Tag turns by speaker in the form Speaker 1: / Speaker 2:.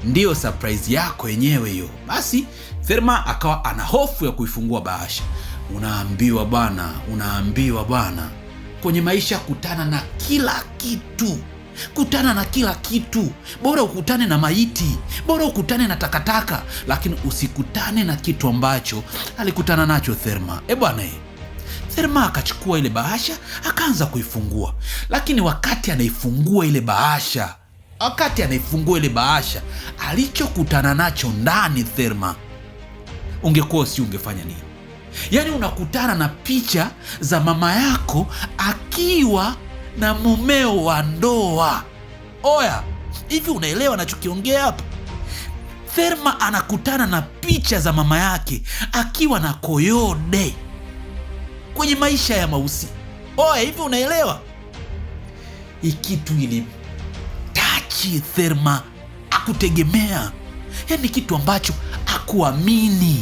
Speaker 1: Ndiyo surprise yako yenyewe hiyo. Basi Thelma akawa ana hofu ya kuifungua bahasha. Unaambiwa bwana, unaambiwa bwana, kwenye maisha kutana na kila kitu, kutana na kila kitu. Bora ukutane na maiti, bora ukutane na takataka, lakini usikutane na kitu ambacho alikutana nacho Thelma. E bwana, Thelma akachukua ile bahasha akaanza kuifungua, lakini wakati anaifungua ile bahasha, wakati anaifungua ile bahasha, alichokutana nacho ndani Thelma, ungekuwa si ungefanya nini? Yaani unakutana na picha za mama yako akiwa na mumeo wa ndoa. Oya, hivi unaelewa nachokiongea hapa? Thelma anakutana na picha za mama yake akiwa na koyode kwenye maisha ya mausi. Oya, hivi unaelewa? Hii kitu ilimtachi Thelma, akutegemea, yaani kitu ambacho akuamini.